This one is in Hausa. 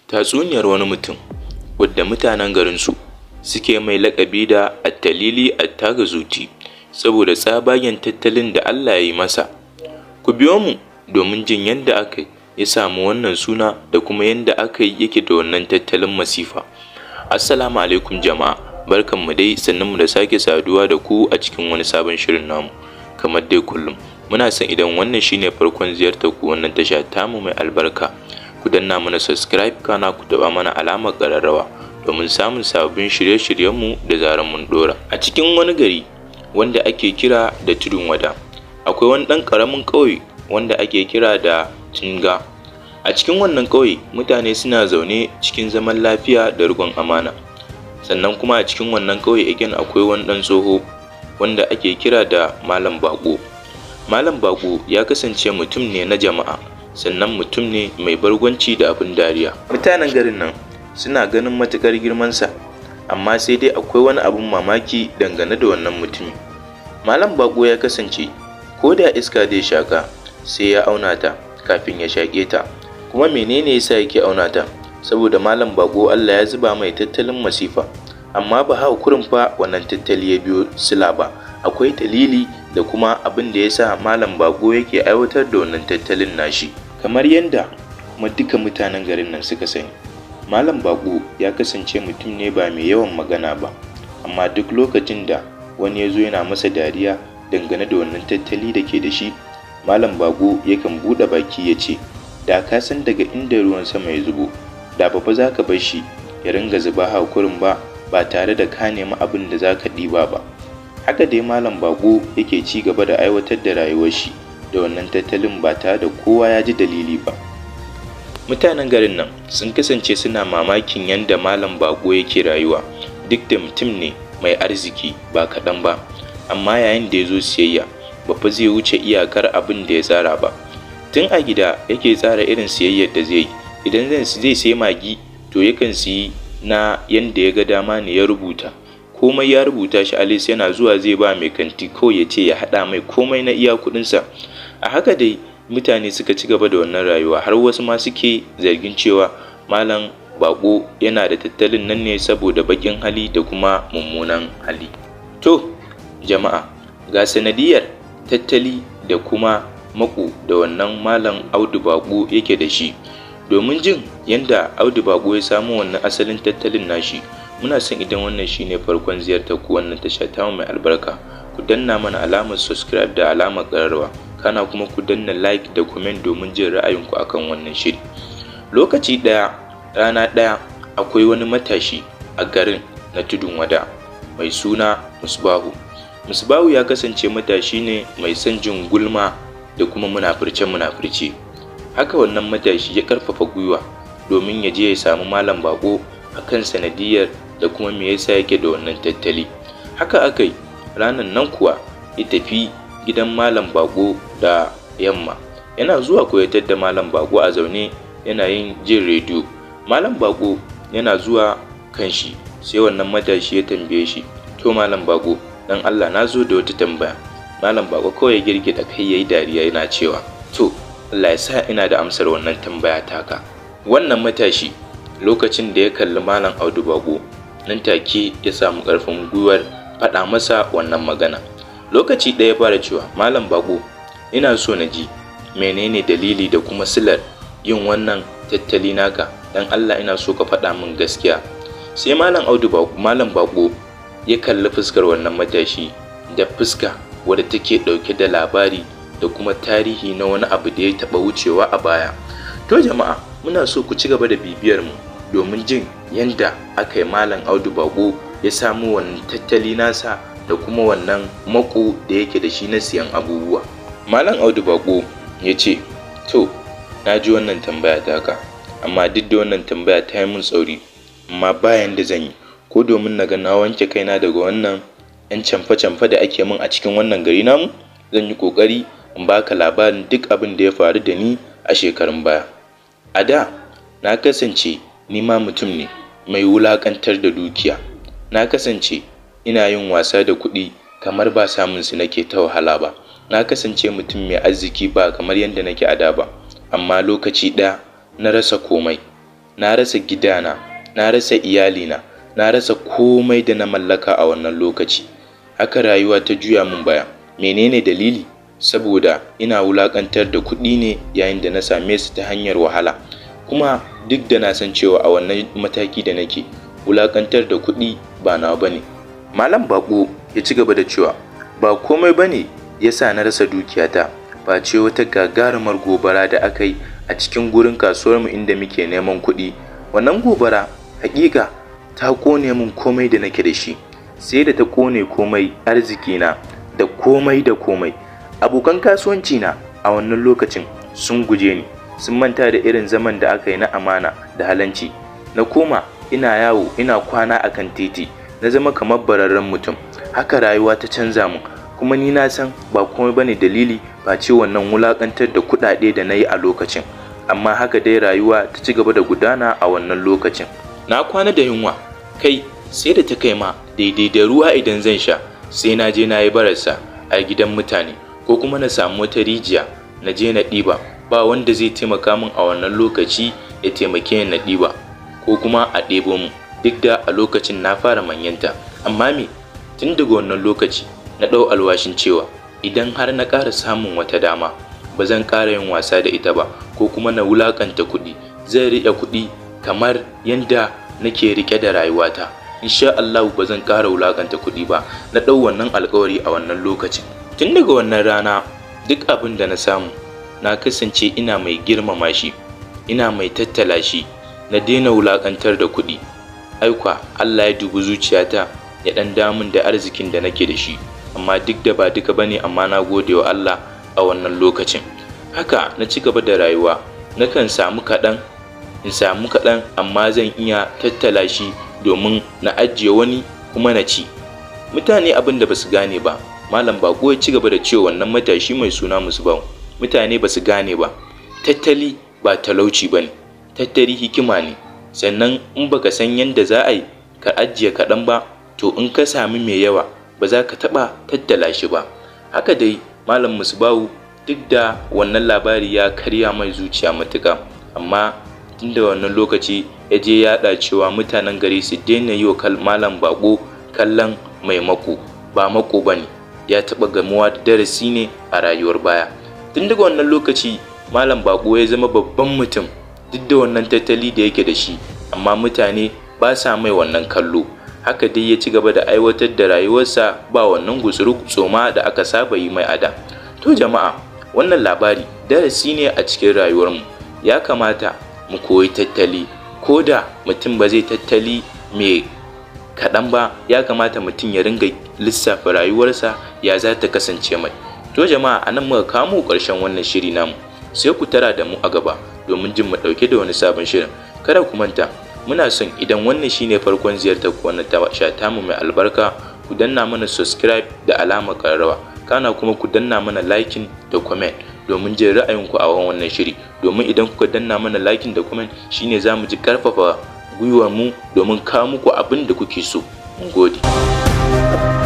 Tatsuniyar wani mutum wadda mutanen garinsu suke mai laƙabi da Attalili Attagazuti saboda tsabagen tattalin da Allah ya yi masa. Ku biyo mu domin jin yadda aka ya samu wannan suna da kuma yadda aka yi yake da wannan tattalin masifa. Assalamu alaikum jama'a, barkanmu dai, sannunmu da sake saduwa da ku a cikin wani sabon shirin namu. Kamar dai kullum, muna son idan wannan shine farkon ziyartar ku wannan tasha tamu mai albarka, ku danna mana subscribe, kana ku taɓa mana alamar ƙararrawa domin samun sababbin shirye-shiryenmu da zarar mun ɗora. A cikin wani gari wanda ake kira da Tudun Wada, akwai wani ɗan ƙaramin ƙauye wanda ake kira da Tunga. A cikin wannan ƙauye mutane suna zaune cikin zaman lafiya da riƙon amana. Sannan kuma a cikin wannan ƙauye again akwai wani ɗan tsoho wanda ake kira da Malam Baƙo. Malam Baƙo ya kasance mutum ne na jama'a, sannan mutum ne mai barkwanci da abin dariya. Mutanen garin nan suna ganin matuƙar girmansa, amma sai dai akwai wani abin mamaki dangane da wannan mutumi. Malam Baƙo ya kasance ko da iska zai shaƙa, sai ya auna ta kafin ya shaƙe ta. Kuma menene yasa yake auna ta? Saboda Malam Baƙo Allah ya zuba mai tattalin masifa, amma ba haka kurum fa wannan tattali ya biyo sila ba. Akwai dalili da kuma abin da ya sa Malam Baƙo yake aiwatar da wannan tattalin nashi. Kamar yadda kuma duka mutanen garin nan suka sani, Malam Baƙo ya kasance mutum ne ba mai yawan magana ba, amma duk lokacin da wani ya zo yana masa dariya dangane da wannan tattali da ke da shi, Malam Baƙo yakan buɗe baki ya ce, da ka san daga inda ruwan sama ya zubo, da ba fa za ka bar shi ya ringa zuba haka kurum ba, ba tare da ka nemi abin da za ka ɗiba ba. Haka dai Malam Baƙo yake ci gaba da aiwatar da rayuwar shi da wannan tattalin ba tare da kowa ya ji dalili ba. Mutanen garin nan sun kasance suna mamakin yadda Malam Baƙo yake rayuwa, duk da mutum ne mai arziki ba kaɗan ba, amma yayin da ya zo siyayya ba fa zai wuce iyakar abin da ya tsara ba. Tun a gida yake tsara irin siyayyar da zai yi. Idan zai sayi magi, to yakan siyi na yanda ya ga dama ne ya rubuta. Komai ya rubuta shi a list, yana zuwa zai ba mai kanti kawai ya ce ya haɗa mai komai na iya kuɗinsa. A haka dai mutane suka ci gaba da wannan rayuwa, har wasu ma suke zargin cewa Malam Baƙo yana da tattalin nan ne saboda baƙin hali da kuma mummunan hali. To jama'a, ga sanadiyar tattali da kuma maƙo da wannan Malam Audu Baƙo yake da shi. Domin jin yadda Audu Baƙo ya samo wannan asalin tattalin nashi, muna son idan wannan shine farkon ziyartar ku wannan tasha tamu mai albarka, ku danna mana alamar subscribe da alamar ƙararrawa, kana kuma ku danna like da comment domin jin ra'ayinku akan wannan shiri. Lokaci ɗaya, rana ɗaya, akwai wani matashi a garin na Tudun Wada mai suna Musbahu. Musbahu ya kasance matashi ne mai son jin gulma da kuma munafurce-munafurce. Haka wannan matashi ya ƙarfafa gwiwa domin ya je ya samu Malam Baƙo akan sanadiyar da kuma me yasa yake da wannan tattali. Haka aka yi, ranar nan kuwa ya tafi gidan Malam Baƙo da yamma. Yana zuwa ko ya tadda Malam Baƙo a zaune yana yin jin rediyo. Malam Baƙo yana zuwa kan shi, sai wannan matashi ya tambaye shi, to Malam Baƙo, dan Allah na zo da wata tambaya. Malam Baƙo kawai ya girgida kai yayi dariya yana cewa, to Allah ya sa ina da amsar wannan tambaya taka. Wannan matashi lokacin da ya kalli Malam Audu Baƙo, nan take ya samu ƙarfin gwiwar faɗa masa wannan magana. Lokaci ɗaya ya fara cewa, Malam Baƙo, ina so na ji menene dalili da kuma silar yin wannan tattali naka, dan Allah ina so ka faɗa min gaskiya. Sai Malam Audu Baƙo, Malam Baƙo ya kalli fuskar wannan matashi da fuska wadda take ɗauke da labari da kuma tarihi na wani abu da ya taɓa wucewa a baya. To jama'a, muna so ku ci gaba da bibiyar mu domin jin yanda aka yi Malam Audu Baƙo ya samu wannan tattali nasa da kuma wannan maƙo da yake da shi na siyan abubuwa. Malam Audu Baƙo ya ce, to na ji wannan tambaya taka, amma duk da wannan tambaya ta yi min tsauri, amma ba yanda zan yi, ko domin na ga na wanke kaina daga wannan 'yan camfe-camfe da ake min a cikin wannan gari namu, zan yi ƙoƙari in baka labarin duk abin da ya faru da ni a shekarun baya. A da na kasance ni ma mutum ne mai wulaƙantar da dukiya. Na kasance ina yin wasa da kuɗi kamar ba samun su nake ta wahala ba. Na kasance mutum mai arziki ba kamar yadda nake a da ba, amma lokaci ɗaya na rasa komai. Na rasa gidana, na rasa iyalina, na rasa komai da na mallaka a wannan lokaci. Haka rayuwa ta juya min baya. Menene dalili? Saboda ina wulaƙantar da kuɗi ne yayin da na same su ta hanyar wahala. Kuma duk da na san cewa a wannan mataki da nake, wulaƙantar da kuɗi ba nawa bane. Malam Baƙo ya ci gaba da cewa ba komai bane ya sa na rasa dukiyata face wata gagarumar gobara da aka yi a cikin gurin kasuwarmu inda muke neman kuɗi. Wannan gobara haƙiƙa ta ƙone min komai da nake da shi, sai da ta ƙone komai arzikina da komai da komai. Abokan kasuwanci na a wannan lokacin sun guje ni, sun manta da irin zaman da aka yi na amana da halanci. Na koma ina yawo ina kwana a kan titi, na zama kamar bararren mutum. Haka rayuwa ta canza mun, kuma ni na san ba komai bane dalili face wannan wulaƙantar da kuɗaɗe da na yi a lokacin. Amma haka dai rayuwa ta ci gaba da gudana a wannan lokacin. Na kwana da yunwa, kai sai da ta kai ma daidai da ruwa idan zan sha sai na je na yi bararsa a gidan mutane, ko kuma na samu wata rijiya na je na ɗiba. Ba wanda zai taimaka min a wannan lokaci ya taimake ni na ɗiba ko kuma a ɗebo mun, duk da a lokacin na fara manyanta. Amma me, tun daga wannan lokaci na ɗau alwashin cewa idan har na ƙara samun wata dama ba zan ƙara yin wasa da ita ba, ko kuma na wulaƙanta kuɗi. Zan riƙe kuɗi kamar yanda nake riƙe da rayuwata. Insha Allahu ba zan ƙara wulaƙanta kuɗi ba. Na ɗau wannan alƙawari a wannan lokacin. Tun daga wannan rana duk abin da na samu na kasance ina mai girmama shi, ina mai tattala shi, na daina wulaƙantar da kuɗi. Ai kuwa Allah ya dubi zuciyata ya ɗan damun da arzikin da nake da shi, amma duk da ba duka bane, amma na gode wa Allah a wannan lokacin. Haka na ci gaba da rayuwa, nakan samu kaɗan, in samu kaɗan, amma zan iya tattala shi domin na ajiye wani kuma na ci. Mutane abin da basu gane ba, Malam Baƙo ya ci gaba da cewa wannan matashi mai suna Musbahu, mutane basu gane ba, tattali ba talauci bane, tattali hikima ne. Sannan in baka san yanda za a yi ka ajiye kaɗan ba, to in ka sami mai yawa ba za ka taɓa tattala shi ba. Haka dai Malam Musbahu duk da wannan labari ya karya mai zuciya matuƙa, amma tun da wannan lokaci ya je yaɗa cewa mutanen gari su daina yi wa Malam Baƙo kallon mai maƙo, ba maƙo ba ne, ya taɓa gamuwa da darasi ne a rayuwar baya. Tun daga wannan lokaci Malam Baƙo ya zama babban mutum duk da wannan tattali da yake da shi, amma mutane ba sa mai wannan kallo. Haka dai ya ci gaba da aiwatar da rayuwarsa ba wannan gutsuru tsoma da aka saba yi mai a da. To jama'a, wannan labari darasi ne a cikin rayuwarmu. Ya kamata mu koyi tattali, ko da mutum ba zai tattali mai kaɗan ba, ya kamata mutum ya ringa lissafa rayuwarsa ya za ta kasance mai. To jama'a, a nan muka kamo ƙarshen wannan shiri namu. Sai ku tara da mu a gaba domin jin mu ɗauke da wani sabon shirin. Kada ku manta, muna son idan wannan shine farkon ziyartar ku wannan tasha tamu mai albarka, ku danna mana subscribe da alamar ƙararrawa. Kana kuma ku danna mana liking da comment domin jin ra'ayinku a wannan shiri. Domin idan kuka danna mana liking da comment shine za mu ji ƙarfafa gwiwar mu domin kawo muku abin da kuke so. Mun gode.